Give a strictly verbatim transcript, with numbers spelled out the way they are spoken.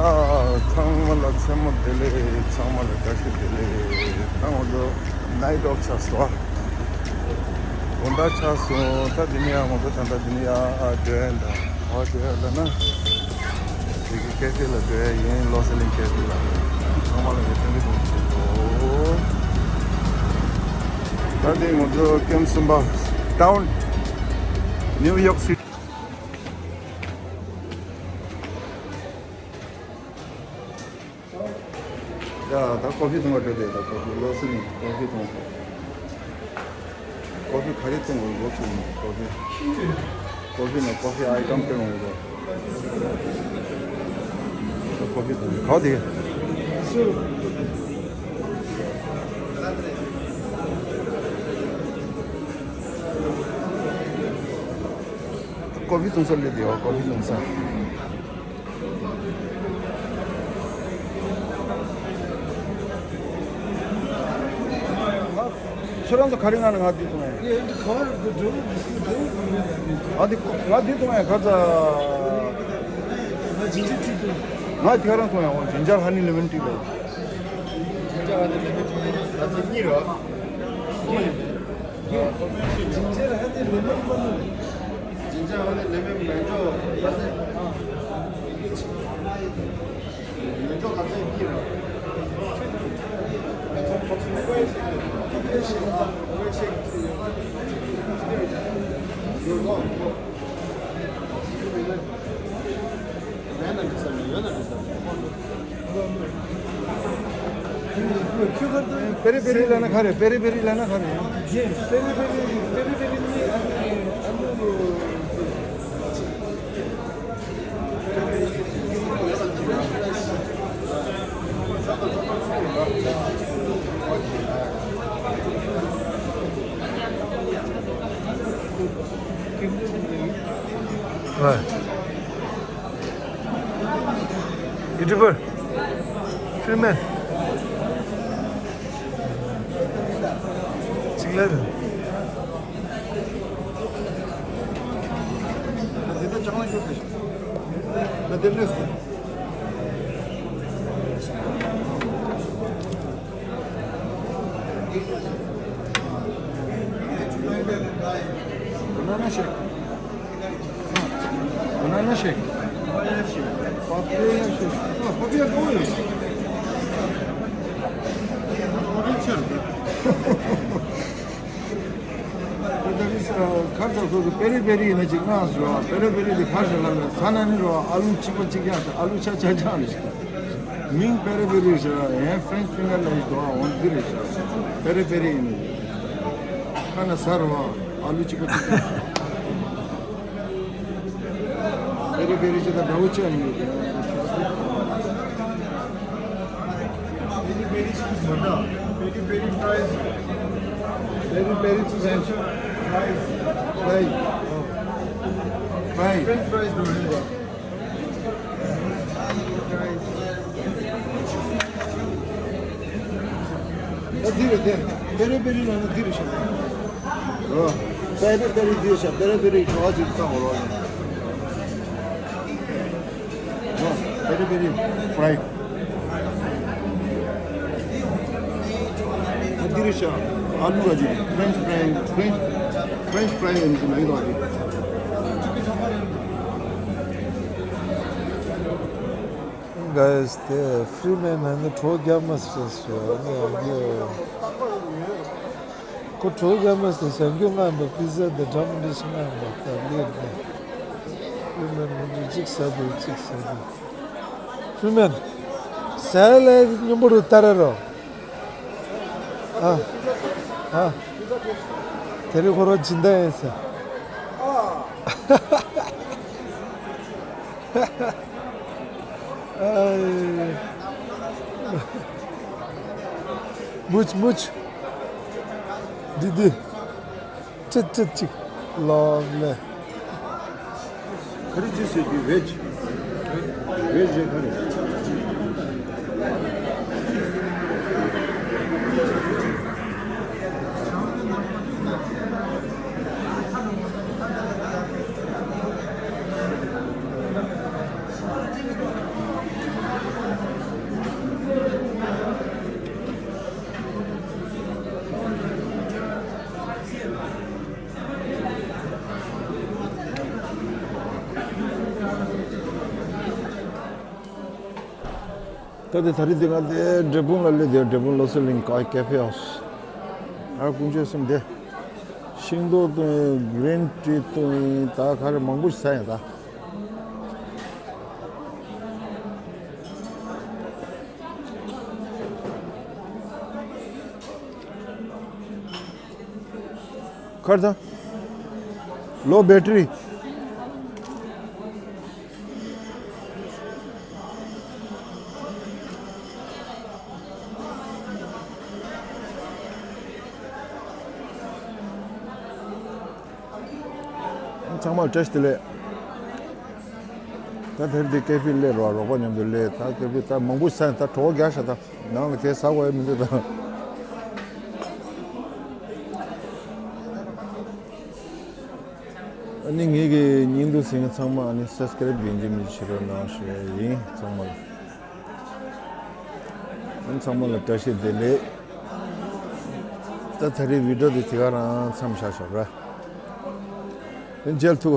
ཚང་མ་ལ་མཚན་མོ་བདེ་ལེགས། ཚང་མ་ལ་བཀྲ་ཤིས་བདེ་ལེགས། ད་ང་ཚོ་ནའི་ཊི་ཨོཕ་ཆགས་སོང་། དགོང་དག་ཆགས་སོང་། ད་འདི་ནས་ཡང་ང་ཚོ་ད་ལྟ་འདི་ནས་ཡང་ཨ་སྡོད་ཡ་ད་ག་པར་སྡོད་ཡ་ལབ་ན། དེ་གི་ཀེ་ཕེ་ལ་སྡོད་ཡ་ཡིན། ལོ་སི་ལིང་ཀེ་ཕེ་ལ། ཚང་མ་ལ་ཡ་ཐུགས་རྗེ་ཆེ། ད་འདི་ང་ཚོ་ཀེམ་གསུམ་པ། ཌའུན་ནིའུ་ཡོག་སི་ཊི། ཡ། ད་ཀོ་ཕི་འཐུང་བར་འགྲོ་དེ། ད་ཀོ་ཕི་ལོ་སི་ནི་ཀོ་ཕི་འཐུང་། ཀོ་ཕི་ག་རེ་འཐུང་དགོས། ལོ་སི་ནི་ཀོ་ཕི། ཀོ་ཕི་ནང་ཀོ་ཕི་ཨའི་ཊམ་དེ་རུང་ཡོད། ད་ཀོ་ཕི་འཐུང་ག་དེ། ཀོ་ཕི་འཐུང་ས་སླེབས་དེ། ཡ། ཀོ་ཕི་འཐུང་ས། ཁྱོད་རང་ཚོ་ག་རེ་མངགས་ན། ང་འདི་འཐུང་ཡ། ཡེ། འདི་ག་བར་འགྲོ་འགྲོ་འགྲོ་འགྲོ། ཨ། འདི་ང་འདི་འཐུང་ཡ། ག་ཚ། ང་ཇིན་ཇར་ཊི་འཐུང་། ང་དེ་ག་རང་འཐུང་ཡ། འོ། ཇིན་ཇར་ཧ་ནི་ལེ་མོན་ཊི་ལ། ཇིན་ཇར་ཧ་ནི་ལེ་མོན་ཊི་ལ་ང་ཚོ་གཉིས་རོ། ཇིན་ཇར་ཧ་ནི་ལེ་མོན་མ་ནུ། ཇིན་ཇར་ཧ་ནི་ལེ་མོན་མེན་ཇོ། པེ་རི་པེ་རི་ལབ་ན་ག་རེ། པེ་རི་པེ་རི་ལབ་ན་ག་རེ། པེ་རི་པེ་རི་པེ་རི་པེ་རི་ནི་ཨ་ནི་ཨ་ནི། ཡུ་ཊུབ་པར། ཕིལ་མེན། གཅིག་ལ་རེད། ད་དེ་ལྟ་ཅང་ལ་ཤོར་ཏེ། ད་དེ་ལས་སོ། ན་ན་ཤེག་ན་ན་ཤེག་པ་པ་ཡ་ཤེག་ཨ། པ་པ་ཡ་གང་ཡོད། པ་པ་ཡ་ཆེར། ད་རེས་ཁར་ཚ་ཁོ་གི་པེ་རི་པེ་རི་ཡིན་ན་ཅིག་མངགས་སོང་། པེ་རི་པེ་རི་དེ་ཁར་ཚ་ལ་ལ་ཚ་ན་ནི་རོ། ཨ་ལུ་གཅིག་པ་གཅིག་རྐྱང་། ཨ་ལུ་ཆ་ཆ་རྐྱང་རེད། མིང་པེ་རི་པེ་རི་ཞེས། ཡང་ཧྥ་རེན་ཆི་ཕིང་གར་ལབ་ཡོད་དོ། འོ་འདི་རེད་ཤག་པེ་རི་པེ་རི་ཡིན་ནི། ཁ་ན་ཟ་རོ། ཨ་ལུ་གཅིག་པ་གཅིག་རྐྱང་། པེ་རི་པེ་རི་ཅི་ད་འདྲ་བོ་ཅི་ཡང་མི་འདུག Peri peri chicken, peri peri fries, peri peri French fries, fry, fry, French fries. ད་འདི་རེད་དེ། པེ་རི་པེ་རི་ལབ་ན་འདི་རེད་ཤག་ཨོ། པེ་རི་པེ་རི་འདི་རེད་ཤག་པེ་རི་པེ་རི་གྲོགས་ཅིག་བཏང་བ་རོགས་ཡིན། ཨོ། པེ་རི་པེ་རི་ཕ་རའི། ད་འདི་རེད་ཤག་ཨ་ལུ་ར་ཅིག French fry, French, French fry ཡིན་གྱི་མ་ཡིན་རོགས་ཅིག Guys, དེ་ཕི་རི་མེན་ནང་ནས་གྲོགས་རྒྱ་མ་ཟེར་སོང་། ཨ་ནི་ཨ་ནི་ཁོ་གྲོགས་རྒྱ་མ་ཟེར་བྱ་འགྱུར་མངགས་པ། པི་ཛ་དང་འདྲ་མི་འདྲ་ཞིག་མངགས་པ། ད་ལེབ་ནས་ཕི་རི་མེན་མི་འདྲ་གཅིག་ཟ་དུས་གཅིག་ཟ་དུས། ཕི་རི་མེན་ཟ་ལ་སྙོམས་པོ་རུ་ལྟ་ར་རོ། ཨ། ཨ། དེ་རིང་ཁོ་རང་སྦྱིན་བདག་ཡིན་ཟེར། ཨའི། མུཆ་མུཆ། འདི་འདི། ཁྲིད་ཁྲིད་ཅིག་ལོབ་ལེ། ག་རེ་ཅི་ཟེར་གྱི་ཝེཇ། ཝེཇ་ཟེར་ག་རེ། ད་དེ་ད་རེས་དེ་ང་དེ་འབྲས་སྤུངས་ལ་སླེབས་དེ། འབྲས་སྤུངས་ལོ་སི་ལིང་ཀ་ཀེ་ཧྥེ་ཧའུ་སི། ཨ་ཀུན་སྤྱོད་སེམས་བདེ། ཤིང་ཏོག་བཏུང་ཡིན། གི་རིན་ཊི་བཏུང་ཡིན། ད་ག་རེ་མང་པོ་ཞིག་ཟ་ཡིན་ད། ཁར་ད། ལོ་བེ་ཊི་རི། ཚང་མ་བཀྲ་ཤིས་བདེ་ལེགས། ད་དེར་འདི་ཀེ་ཧྥེ་སླེབས་རོགས། རོགས་པ་མཉམ་དུ་སླེབས། ད་ཀེ་ཧྥེ་ད་མང་པོ་ཟ་ཡིན་ད། གྲོད་ཁོག་རྒྱགས་ཤག་ད། ནང་ལ་གས་ཟ་དགོས་ཡ་མི་འདུག་ད། ཨ་ནི་ངེད་ཀྱི་བརྙན་ཐུང་གཟིགས་མཁན་ཚང་མ་ཨ་ནི་སབ་སི་ཀ་རེབ་ཡིན་གཅིག་མིན་གཅིག་བྱེད་རོགས་གནང་ཞུ་ཡ་ཡིན། ཚང་མ་ལ། ཨ་ནི་ཚང་མ་ལ་བཀྲ་ཤིས་བདེ་ལེགས། ད་ད་རེས་བི་ཌི་ཡོ་འདི་དེ་ག་རང་མཚམས་བཞག་ཞོག་ར། ཨ་ནི་མཇལ་ཐུག